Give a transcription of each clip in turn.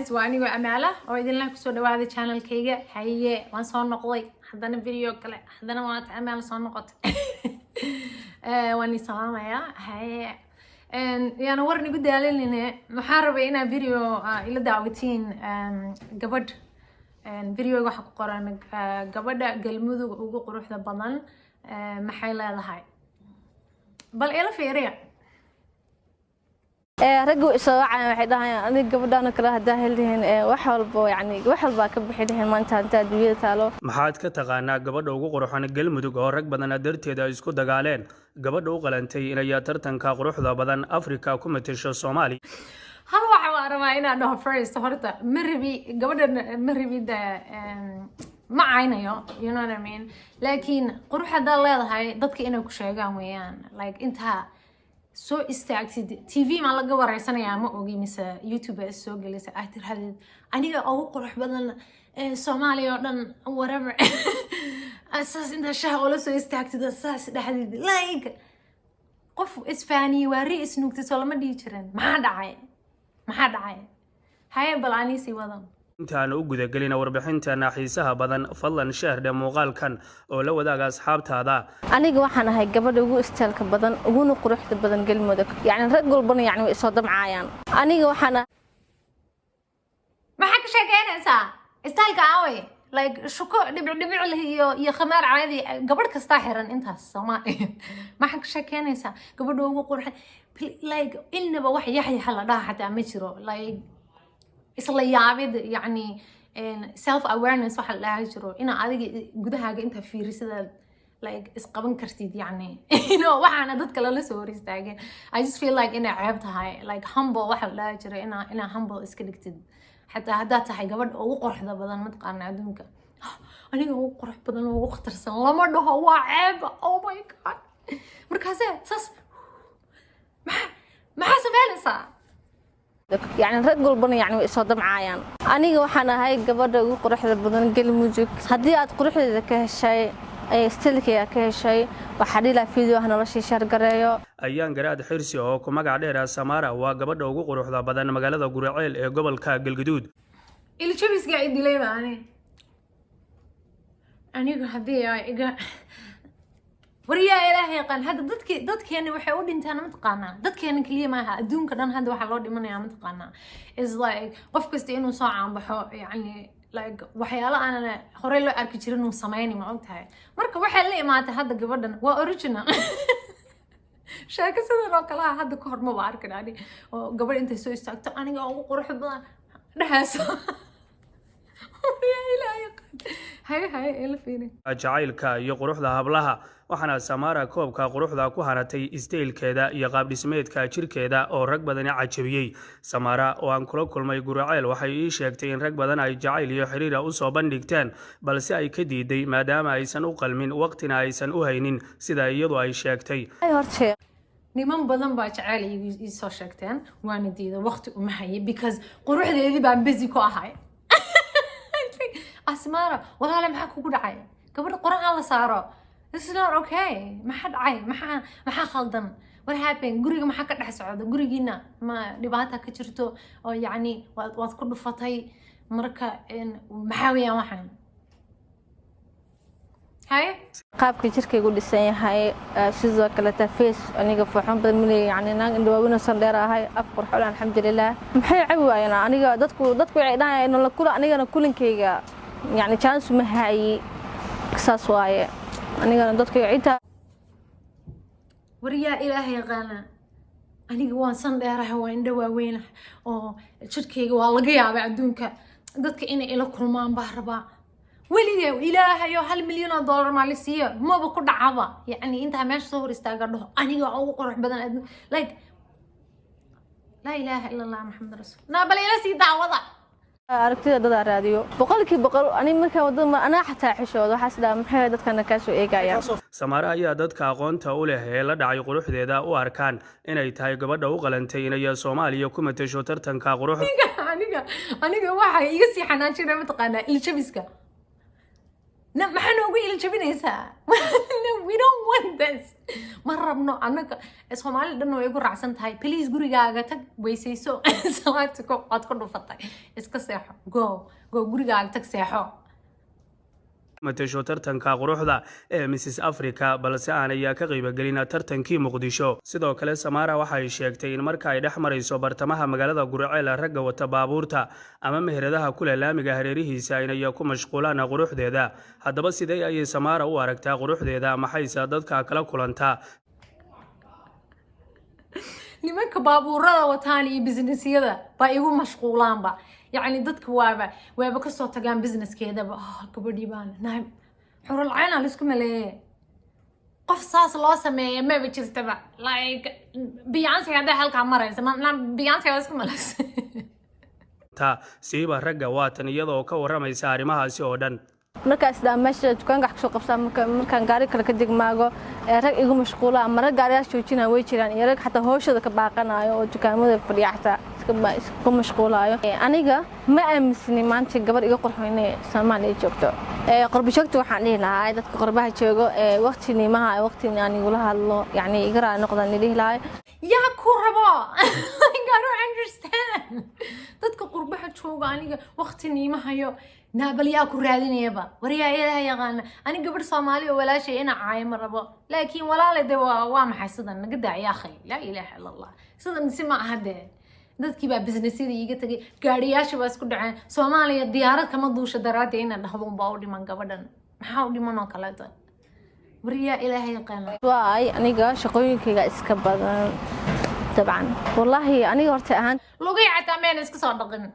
Guys, waa anigoo Amaala oo idinla kusoo dhawaada channelkayga. Haye, waan soo noqday haddana video kale, haddana waata Amaala soo noqotay. Waan ii salaamayaa. Haye, yaana war nigu daalinine, waxaan rabay inaa video ila daawatiin. Gabadh videoga waxaa ku qoran "Gabadha Galmudug ugu quruxda badan maxay leedahay?" Bal ila fiiriya. Raggu isoo wacayaan, waxay dhahayaan, "Adiga gabadhaan oo kale haddaa helihiin, wax walbo, yani wax walbaa ka bixi lahayn maanta haddaa adduunyada taalo." Maxaad ka taqaanaa gabadha ugu quruxan Galmudug oo rag badana darteeda ay isku dagaaleen, gabadha u qalantay inay tartanka quruxda badan Afrika ku matasho Soomaaliya? Hal waxa waan rabaa inaan dhaho first. Horta ma rabi gabadhan, ma rabi de, ma caynayo, you know what I mean? Laakiin qurux haddaad leedahay, dadka inay ku sheegaan weeyaan. Like, intaa soo istaagtid TV maa laga wareysanayaa, ma ogi, mise YouTube aa soo gelisa, aad tirahdid, "Aniga ugu qurux badan Soomaaliya oo dhan," whatever, saas intaa shaha oola soo istaagtid, saas dhexdid, like, qof isfaaniyey waa ri isnuugtay, soo lama dhihi jirin? Maxaa dhacay? Maxaa dhacay? Haye, bal aniisii wadan. Intaan u gudagelina warbixintana xiisaha badan, fadlan share dhe muuqaalkan oo la wadaaga asxaabtaada. Aniga waxaan ahay gabadha ugu styleka badan, uguna quruxda badan Galmudug. Yani rag walbana, yani, way isoo damcaayaan. Aniga waxaan Maxaa ka sheekeynaysaa? Styleka aaway? Like, shuko dhibic dhibic leh iyo khamaar caadi gabadh kastaa xiran intaas Soomaaliya. Maxaa ka sheekeynaysaa gabadha ugu qurxan? Like, inaba wax yaxyaxa la dhaha xataa ma jiro. Like, isla yaabid, yacni self awareness waxa la dhaha jiro, inaa adiga gudahaaga intaa fiirisadaad, like, isqaban kartid, yacni waxaana dadka lala soo hor istaageen. I just feel like inay ceeb tahay. Like, humble waxa la dhaha jiro, inaa humble iska dhigtid, xataa haddaad tahay gabadha ugu quruxda badan mataqaana adduunka. "Aniga ugu qurux badan oo ugu khatarsan" lama dhaho, waa ceeb. Oh my God, markaase saas maxaa sameynaysaa? Yani rag walbana, yani, way isoo damcaayaan. Aniga waxaan ahay gabadha ugu quruxda badan Galmudug. Haddii aad quruxdeeda ka heshay, stylekeyga ka heshay, waxaa dhihi lahaa video ah noloshii share gareeyo. Ayaan Garaad Xirsi oo ku magac dheera Samaara waa gabadha ugu quruxda badan magaalada Guriceel ee gobolka Galgaduud. Iljabiska i dilay ba. Ani aniga haddii ay iga waryaa, Ilaahay yaqaan. Hadda dadki dadkeena waxay u dhintaan mataqaanaa, dadkeena keliya maaha, adduunka dhan hadda waxaa loo dhimanayaa mataqaanaa is like qof kasta inuu soo caanbaxo, yacni, like, waxyaalo aanan horey loo arki jirin uu sameyni, ma ogtahay? Marka waxay la imaatay hadda gabadhan waa original. Sheeko sidan oo kale ah hadda ka hor maba arkin ani, oo gabadh intay soo istaagto, "Aniga ugu qurux badan" dhehayso. Yaa Ilaahay yaqaan. Haye, haye, ila fiiri. Jacaylka iyo quruxda hablaha, waxaana Samaara koobka quruxda ku hanatay stylekeeda iyo qaabdhismeedka jirkeeda oo rag badani cajabiyey. Samaara oo aan kula kulmay Guriceel waxay ii sheegtay in rag badan ay jacayl iyo xiriira usoo bandhigteen, balse ay ka diiday maadaama aysan u qalmin, waqtina aysan u haynin, sida iyadu ay sheegtay. Hortee. Niman badan baa jacayl ii soo sheegteen, waana diiday, waqti uma hayay, because quruxdeedii baan busy ku ahay. Asmaara, walaale, maxaa kugu dhacay? Gabadha qoraha la saaro, this is not okay. Maxaa dhacay? Maxaa khaldan? What happened? Guriga maxaa ka dhex socda? Gurigiina ma dhibaata ka jirto oo yacni waad ku dhufatay? Marka maxaa weeyaan waxaan? Haye. Qaabka jirkaygu dhisan yahay, sidoo kaleta face, aniga fooxan badan maley, yani naag indhawaawinaysan dheer ahay, af qurxoon, alxamdulilah. Maxay cabi waayeen aniga? Dadku waxay dhahayaan la kula, anigana kulankayga, yani, chance ma hayi, saas waaye. Anigana dadku xitaa Waryaa, Ilaahay yaqaana, aniga waan san dheeraha, waa indho waaweynaha, oo jidhkayga waa laga yaabay adduunka dadka inay ila kulmaan baa rabaa. Weliga Ilaahayo, $1 milyan maa la siiyo, maba ku dhacaba, yacni intaa meesha soo hor istaaga dhaho, "Aniga ugu qurux badan adduun." Like, laa ilaaha ila Allah, Maxamed rasuul. Naa bal ila sii daawada. Aragtida dadaa raadiyo 100%. Ani markaan wadada anaa xataa xishooda, waxaas dhaha, maxay dadkana kaa soo eegayaan? Samaare ayaa dadka aqoonta u leh ee la dhacay quruxdeeda u arkaan inay tahay gabadha u qalantay inay Soomaaliya ku matasho tartanka quruxda. Aniga waxaa iga sii xanaajinaya mataqaanaa iljabiska. Maxaa noogu iljabinaysaa? No, we don't want this. Ma rabno annaga. Soomaali dhan way igu raacsan tahay. Please, gurigaaga tag, weysayso, salaad tuko. Waad ku dhufatay, iska seexo. Go, go, gurigaaga tag, seexo. Matasho tartanka quruxda ee Mrs Africa, balse aanay ka qaybagelin tartankii Muqdisho. Sidoo kale Samaara waxay sheegtay in marka ay dhex marayso bartamaha magaalada Guriceel, ragga wata baabuurta ama meheradaha kule laamiga hareerihiisa inay ku mashquulaan quruxdeeda. Haddaba sidee ayay Samaara u aragtaa quruxdeeda? Maxayse dadka kala kulantaa? Nimanka baabuurada wataan iyo businessyada baa igu mashquulaanba. Yacni dadka waaba kasoo tagaan businesskeedaba. Oh, gabadhii baan naam xuralcayna laisku maleeye. Qof saas loo sameeya maba jirtaba. Like Beyonce hadday halkaa maraysa, Beyonce waa isku malaysa. Siiba ragga. Waatan iyadoo ka warramaysa arrimahaasi oo dhan. Markaas dhaa meesha dukaanka wax kasoo qabsaa, markaan gaari kale ka degmaago ee rag igu mashquula ama rag gaariyaas joojinaya way jiraan, iyo rag xataa hooshooda ka baaqanayo oo dukaamada fadhiya xataa iska mashquulayo. Aniga ma aaminsani maanta gabar iga qurxo inay Soomaaliya joogto. Qurbo joogta waxaan dhihi lahaa, dadka qurbaha joogo, waqti nimaha waqti aan igula hadlo, yacni iga raali noqdaan dhihi lahaa. Yaa ku rabo? Like, I don't understand. Dadka qurbaha jooga, aniga waqti niima hayo. Naabal yaa ku raadinayaba? Waryaa, ilaha yaqaana. Ani gabadh Soomaali oo walaashay ina caayo ma rabo, laakiin walaale de waa maxay sidan? Naga daa, yaa akhi. Laa ilaaha illa Allah, sidan si ma aha dee. Dadkii baa businessyada iiga tagay, gaadhiyaasha baa isku dhaceen. Soomaaliya diyaarad kama duusha daraaddeed ina dhahdo unbaa u dhiman gabadhan. Maxaa u dhiman oo kaleeto? Waryaa, ilaaha yaqaana. Waay, aniga shaqooyinkayga iska badan dabcan. Wallaahi aniga horta ahaan lugay xataa meyna iska soo dhaqin.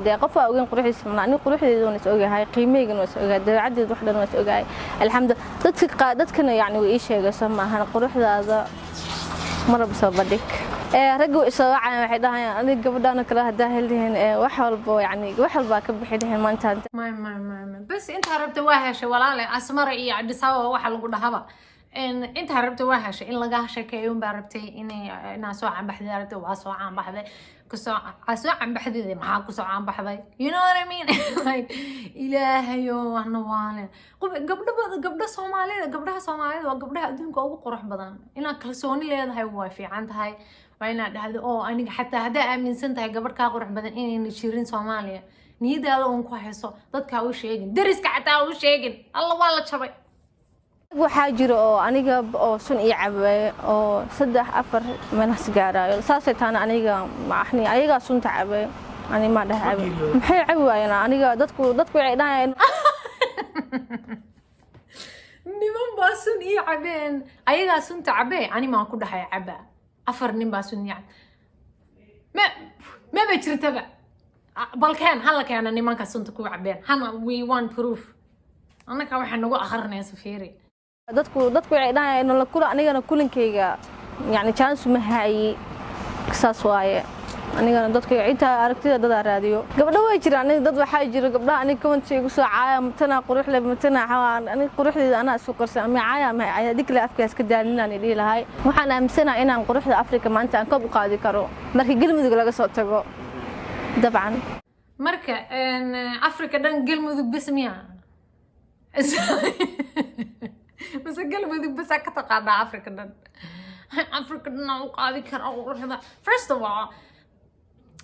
Dee qof waa ogeyn quruxdiisa mana. Aniga quruxdeeda waan is ogahay, qiimaheygana waan is ogahay, dabeecaddeeda wax dhan waan is ogahay, alxamdulillah. Dadka dadkana yacni way ii sheegayso maahan quruxdaada maraba soo bandhig. Ragga way isoo wacayaan, waxay dhahayaan aniga gabadhaan oo kale haddaa helihin, wax walba, yacni wax walbaa ka bixi lahayn maanta. May, may, may, may, bas intaa rabta waa heshay, walaale. Asmara iyo Cabdisababa waxa lagu dhahaba, intaa rabta waa heshay. In laga sheekeeyo unbaa rabtay, inay inaa soo caanbaxday rabtay. Waa soo caanbaxday. Kusoo aa soo caanbaxday, maxaa kusoo caanbaxday? You know what I mean? Like, ilaahayo hana waale. Gabdho badan, gabdho Soomaalida, gabdhaha Soomaalida waa gabdhaha adduunka ugu qurux badan. Inaad kalsooni leedahay waa fiican tahay. Waa inaad dhahdo oo aniga xataa haddaa aaminsan tahay gabadh kaa qurux badan inayna jirin Soomaaliya, niyadaada uun ku hayso, dadka ha u sheegin, deriska xataa ha u sheegin. Alla, waa la jabay. Waxaa jira oo aniga oo sun ii cabeeyo oo saddex afar meelahaas gaaraayo. Saasay taana aniga maxni ayagaa sunta cabeeyo, ani ma dheh cabe. Maxay cabi waayeen? Aniga dadku waxay dhahayaan Niman baa sun ii cabeen, ayagaa sunta cabee, ani maan ku dhahay caba. Afar nin baa sun ii cab, ma maba jirtaba. Balkeen hala keena nimanka sunta ku cabeen hana. We want proof. Annaka waxaa nagu akrinaysa, fiiri. Dadku waxay dhahayaan la kula, anigana kulinkayga yacni chance ma hayi. Saas waaye. Anigana dadka intaa aragtida dadaa raadiyo. Gabdho way jiraan. Aniga dad waxaa jiro gabdhaha aniga comment igu soo caaya, matana qurux leh, matana xawaan. Aniga quruxdeeda anaa isku qarsan ama caaya ama caaya adig kale afkaas ka daalinaan dhihi lahay. Waxaan aaminsanahay inaan quruxda Afrika maanta aan koob u qaadi karo markii Galmudug laga soo tago dabcan. Marka Africa dhan Galmudug bes miya mise Galmudug bes aa ka taqaanaa? Africa dhan, Africa dhan aan u qaadi kara quruxda. First of all,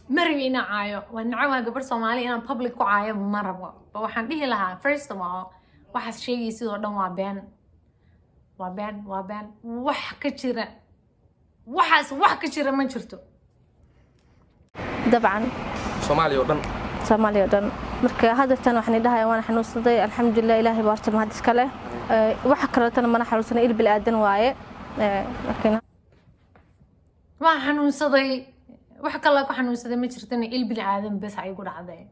ma rabi inaan caayo. Waa nacawaa gabar Soomaali inaan public ku caayo ma rabo. Ba waxaan dhihi lahaa, first of all, waxaad sheegaysid oo dhan waa been, waa been, waa been. Wax ka jira waxaas, wax ka jira ma jirto. Dabcan. Soomaaliya oo dhan. Soomaaliya oo dhan. Marka haddeertan waxaan idhahayaa waan xanuunsaday, alxamdulilah, Ilaahay baa horta mahad iska leh. Waxa kaleetana mana xanuunsanay, il bil aadan waaye. Laakiin Waan xanuunsaday, wax kale ku xanuunsaday ma jirtana, il bini aadan bes ay igu dhacday.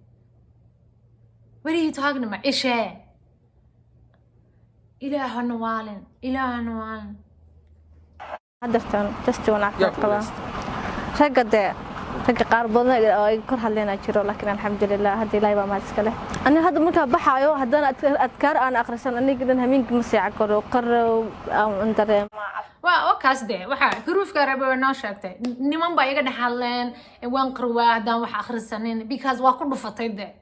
What are you talking about? Ishee? Ilaahana waalin, Ilaahana waalin. Haddeertan just waan Yaa caafimaad ku qabaa. guuleystay? Ragga dee, ragga qaar badan oo ay kor hadleynaa jiro, laakiin alxamdulilah, hadda Ilaahay baa mahad iska leh. Ani hadda markaa baxaayo, haddana adkaar aan akhrisan, aniga dhan hameenkii ma seexan karo, qarow aan dareema. Waa wakaas dee, waxa proofka rabe way noo sheegtay. Niman baa iga dhex hadleen, waan qarwaa haddaan wax akhrisanin, because waa ku dhufatay dee.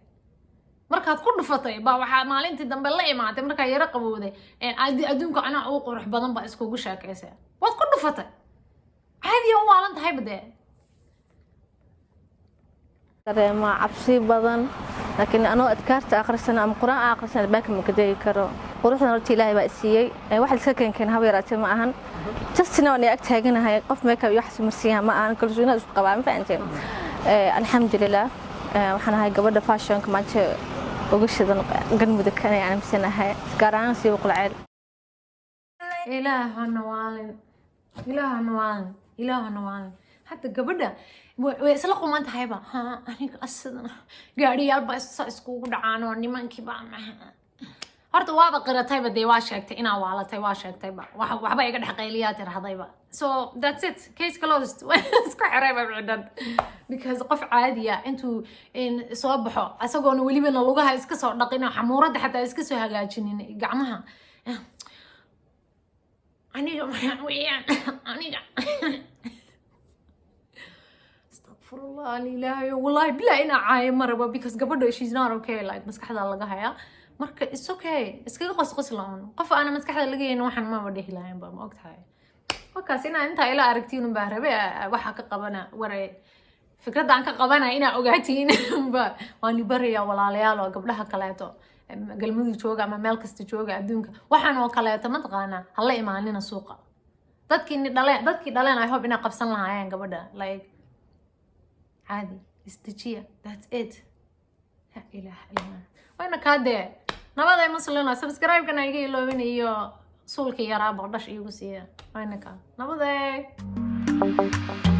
Markaad ku dhufatay baa waxaa maalintii dambe la imaatay, markaa yaro qabowday, adduunka anaa ugu qurux badan baa iskugu sheekaysa. Waad ku dhufatay, caadiya u waalan tahayba dee. Dareemaa cabsi badan, laakiin anoo adkaarta akhrisana ama Qur-aan akhrisana albaabka ma ka degi karo. Quruxdan horta Ilaahay baa isiiyey. Wax liska keenkeen haba yaraatee ma ahan. Justina waan ag taaganahay, qof makeup iyo wax marsiiyaha ma ahan. Kalsoonida isku qabaa, ma fahanteen? Alxamdulilah, waxaan ahay gabadha fashionka maanta uga shidan Galmudug, anay aaminsanahay, gaar ahaan siiba Qulceel. Ilaahana waalin, Ilaahana waalin, Ilaahana waalin. Hadda gabadha way isla quman tahayba. Ha, aniga asidan gaadhiyaal baa saa iskugu dhacaan oo nimankii baa horta waaba qiratayba dee. Waa sheegtay inaa waalatay, waa sheegtayba. Waxba iga dhex qayliyaa tirahdayba. So that's it, case closed. Isku xirayba cidhan, because qof caadiya intuu in soo baxo, isagoona welibana lugaha iska soo dhaqin oo xamuuradda xataa iska soo hagaajinin gacmaha, aniga maxaa weeyaan aniga? Astaqfirullah, Ilaahayo, wallahi bilaa inaa caayo ma rabo, because gabadha she's not okay, like maskaxda laga hayaa. Marka it's okay, iskaga qosqosla un. Qof aana maskaxda laga haynin waxaan maba dhihi lahayn ba, ma ogtahay? Markaas inaa intaa ila aragtiin baa rabe. Waxaa ka qabana waray, fikradda aan ka qabana inaa ogaatiin ba waan barayaa. Walaalayaal oo gabdhaha kaleeto Galmudug jooga ama meel kasta jooga adduunka, waxaan oo kaleeto mataqaanaa hala imaanina suuqa. Dadkii ni dhaleen, dadkii dhaleen, I hope inay qabsan lahaayeen gabadha. Like caadi isdejiya, that's it. La ilaha illa Allah. Wayna kaa dee nabaday muslina. Subscribe-kana iga iloobin iyo suulka yaraa boqdhash iigu siiya. Wayna kaa nabaday.